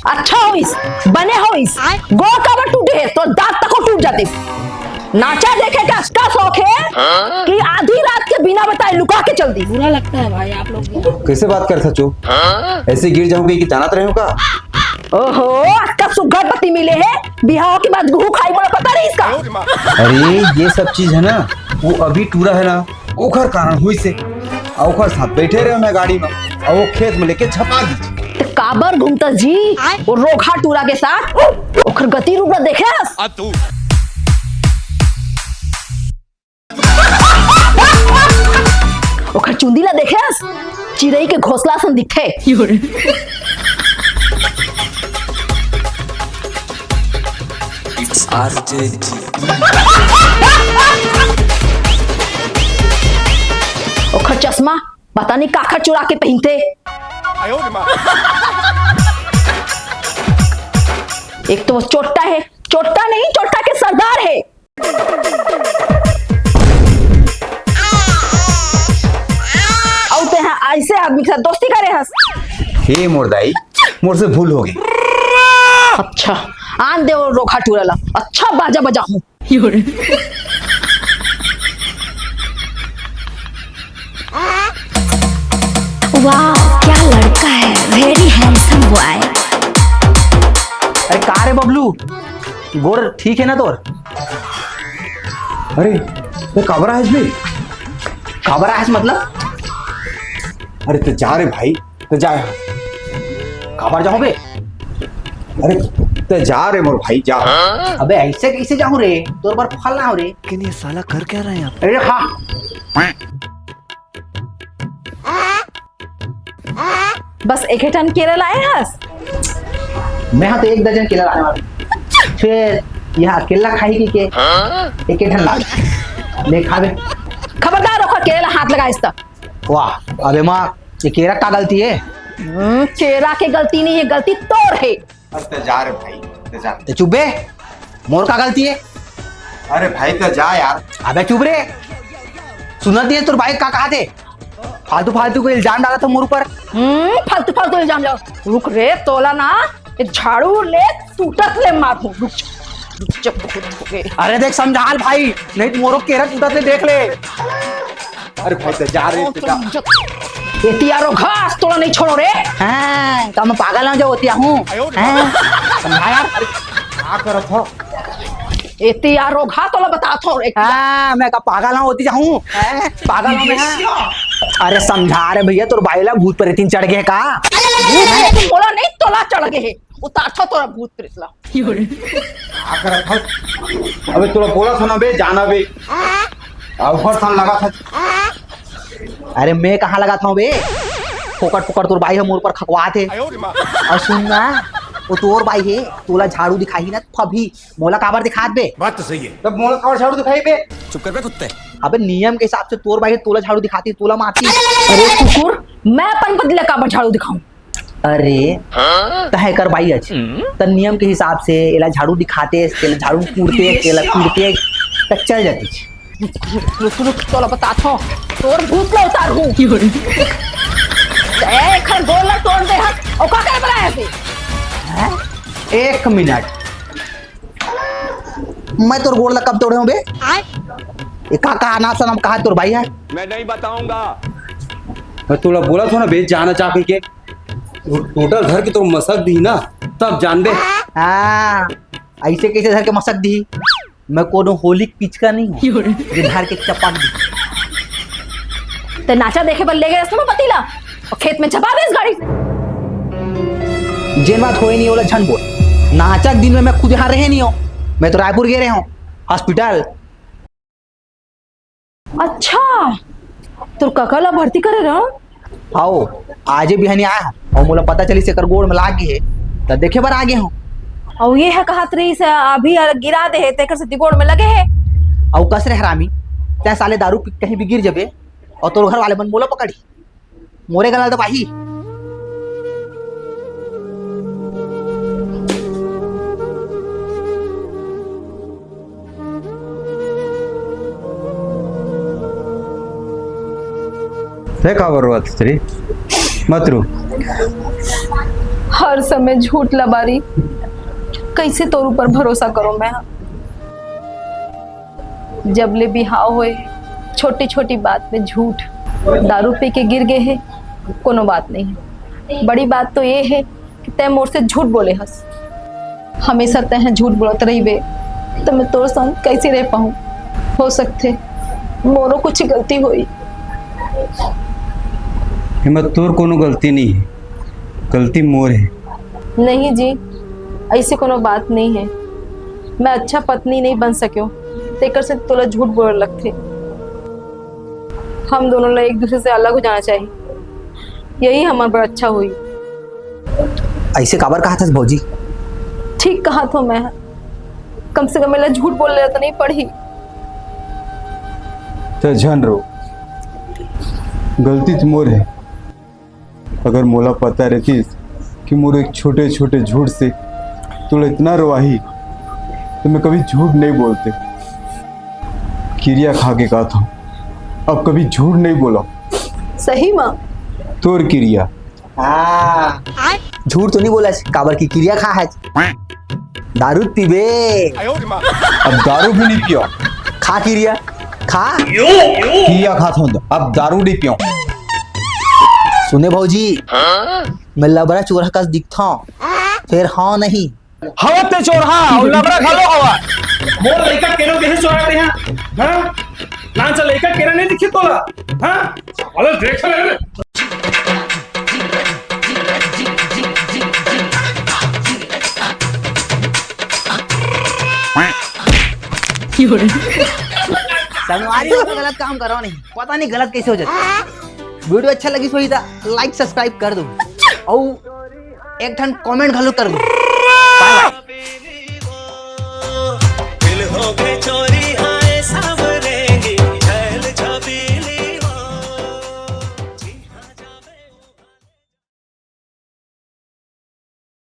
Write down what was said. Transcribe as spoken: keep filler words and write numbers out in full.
अच्छा होइस, बने होइस, गोड़ काबर टूटे हे, तोर दांत तको टूट जातिस। नाचा देखे के अतका शौक हे कि आधी रात के बिना बताए लुका के चल दिस। बुरा लगता है भाई आप लोग को। कैसे बात करत हस चो? ऐसे गिर जाहूं कि जानत रहे हो का? ओहो, अतका सुघर पति मिले हे, बिहाव के बाद गुहू खाही मोला पता रहिस का? अरे, ये सब चीज है ना, वो अभी टूरा है ना, ओखर कारण होइस हे। अउ ओखर साथ बैठे रहे मैं गाड़ी में, अउ वो खेत में लेके झपा दीस। त काबर घूमतस जी, वो रोगहा टूरा के साथ? ओखर गति रूप ला देखे हस? अब तू ओखर चुंदी ला देखे हस? चिरई के घोंसला असन दिखथे। It's R J G. ओखर चश्मा पता नहीं काखर चुरा के पहिनथे। एक तो वो चोट्टा हे, चोट्टा नहीं, चोट्टा के सरदार हे। अउ तेहा अइसे आदमी के साथ दोस्ती करे हस। हे मोर दाई, मोर से भूल होगे। अच्छा, आन दे वो रोगहा टूरा ला। अच्छा बाजा बजाहूं। वाह, क्या लड़का है, very handsome boy। अरे का रे बबलू, गोड़ ठीक है ना तोर? अरे, त काबर आयस बे? काबर आयस मतलब? अरे, त जा रे भाई, त जा यार। काबर जाहूं बे? अरे, त जा रे मोर भाई, जा। अबे, ऐसे कैसे जाहूं रे? तोर बर फल ना हो रे। लेकिन ये साला कर क्या रहा है यहाँ पे? अरे, खा। बस एके ठन केरा लाए हस? मैं हा तो एक दर्जन केरा लाने वाला हूँ। फिर यहाँ केला खाही की के? एके ठन ला ले खाबे। खबरदार, ओखर केरा ला हाथ लगाइस त। वाह, अबे माँ, ये केरा का गलती है? हम्म, केरा के गलती नहीं है, गलती तोर है। बस त जा रे भाई, त जा। ते चुप बे, मोर का गलती है? अरे भाई त जा यार। अबे चुप रे, सुनत नहीं है तोर भाई का कहा थे? फालतू फालतू के इल्जाम डालत हो मोर ऊपर। हम्म, फालतू फालतू इल्जाम डाल। रुक रे, तोला ना ये झाड़ू ले टूटत ले मारहूं। रुक जा, रुक जा, बहुत हो गए। अरे देख समझाल भाई, नहीं तो मोरो केरा टूटत ले देख ले। अरे भाई, त जा रे, त जा। एती यारो घास तोला नहीं छोड़ो रे। हाँ, त मैं पागल ना जो होती हूँ। हाँ, समझा यार। अरे, का करत हो? एती यारो घास तोला बतात हो रे। हाँ, मैं का पागल ना होती जाहूँ। हाँ, पागल हूँ मैं। अरे समझा रे भैया, तोर बाई ला भूत प्रेतिन चढ़ गए का? भूत प्रेतिन मोला नहीं, तोला चढ़ गए हे। उतारथव तोला भूत प्रेत ला। का करत हस? अबे तोला बोलत हंव ना बे, जाना बे। अउ हर साल लगाथस। अरे मैं कहाँ लगाथंव बे? फोकट फोकट तोर बाई ह मोर ऊपर खकवाथे। अउ सुन ना, वो तोर बाई हे, तोला झाड़ू दिखाही ना, फबही। मोला काबर दिखात बे? बात तो सही है। तब मोला काबर झाड़ू दिखाही बे? चुप कर बे कुत्ते। अबे नियम के हिसाब से तोर बाई हे, तोला झाड़ू दिखाथे, तोला मारथे। अरे कुकुर, मैं अपन पति ला काबर झाड़ू दिखाहूं? अरे, तहे कर बाई अच। त नियम के हिसाब से एला झाड़ू दिखाते, तेला झाड़ू कूटते, तेला पीटते, त चल जाती। रुक, रुक, रुक, रुक, तोला बताथंव। तोर भूत ला उतारहूं। ए, एखर गोड़ ला तोड़ दे हस। अउ का करे बर आए हस? हैं? एक मिनट। मैं तोर गोड़ ला कब तोड़े हंव बे? आय। ये का, का अनाप शनाप कहा तोर बाई हे? मैं नहीं बताऊंगा। मैं तोला बोलत हंव ना बे, जाना चाह कहिके। टोटल धर के तोर मसक दिही ना, तब जानबे। हाँ, ऐसे कैसे धर के मसक दिही? मैं कोनो होली के पिचका नहीं हंव, जो धर के चपक दिही। ते नाचा देखे बर ले गए रहे ना पति ला, अउ खेत में झपा दे इस गाड़ी से। जेन बात होए नहीं, ओला झन बोल। नाचा के दिन में मैं खुद यहाँ रहे नहीं हंव, मैं तो रायपुर गए रहे हंव, हॉस्पिटल। अच्छा, तोर कका ला भर्ती करे रहो? हाओ, आजे बिहानी आए हंव, अउ मोला पता चलिस एकर गोड़ में लाग गे हे, त देखे बर आ गे हंव। अउ ये ह कहत रहिस, अभी गिरा दे हे, तेकर सेती गोड़ में लगे हे। अउ कस रे हरामी, तैं साले दारू पी के कहीं भी गिर जबे, अउ तोर घर वाले मन मोला पकड़ही। मोरे गला दबाही। तै काबर रोवत हस रे? मत रो। हर समय झूठ लबारी, कैसे तोर ऊपर भरोसा करो मैं? जब ले बिहाव होए, छोटी छोटी बात में झूठ। दारू पी के गिर गए है, कोनो बात नहीं है। बड़ी बात तो ये है कि तै मोर से झूठ बोले हस। हमेशा तै ह झूठ बोलत रहिबे, तो मैं तोर संग कैसे रह पाऊँ? हो सकथे मोरो कुछ गलती होई। एमा तोर कोनो गलती नहीं है, गलती मोर है। नहीं जी, ऐसे कोनो बात नहीं है। मैं अच्छा पत्नी नहीं बन सक्यों, तेकर से तोला झूठ बोले लगथे। हम दोनों ला एक दूसरे से अलग हो जाना चाहिए, यही हमारे पर अच्छा हुई। ऐसे काबर कहा था भौजी? ठीक कहा था मैं, कम से कम मेला झूठ बोल लेता नहीं पड़ी। तो झन रो, गलती तो मोर है। अगर मोला पता रहतीस कि मोर एक छोटे छोटे झूठ से तोला इतना रोवाही, तो मैं कभी झूठ नहीं बोलते। किरिया खा के कहा था, अब कभी झूठ नहीं बोला। सही माँ। तोर किरिया। हाँ। झूठ तो नहीं बोला, काबर की किरिया खा है। दारू पीबे। अब दारू भी नहीं पियो। खा किरिया, खा। किरिया खात हूँ, अब दारू नहीं पियो। सुने भौजी, मैं लबरा चोरहा कस दिखता हूँ, फिर हाँ नहीं। हवा ते चोरहा, अउ लबरा घलो हवा। मोर लइका केनो कइसे चोरा दे हैं? हाँ? नान सा लइका केना नहीं दिखे तोला? हाँ? अरे देख ले रे। संगवारी हो, गलत काम करो नहीं, पता नहीं गलत कैसे हो जाता। वीडियो अच्छा लगी होही त like subscribe कर दो, अउ एक ठन comment घलो कर दो। Bye bye।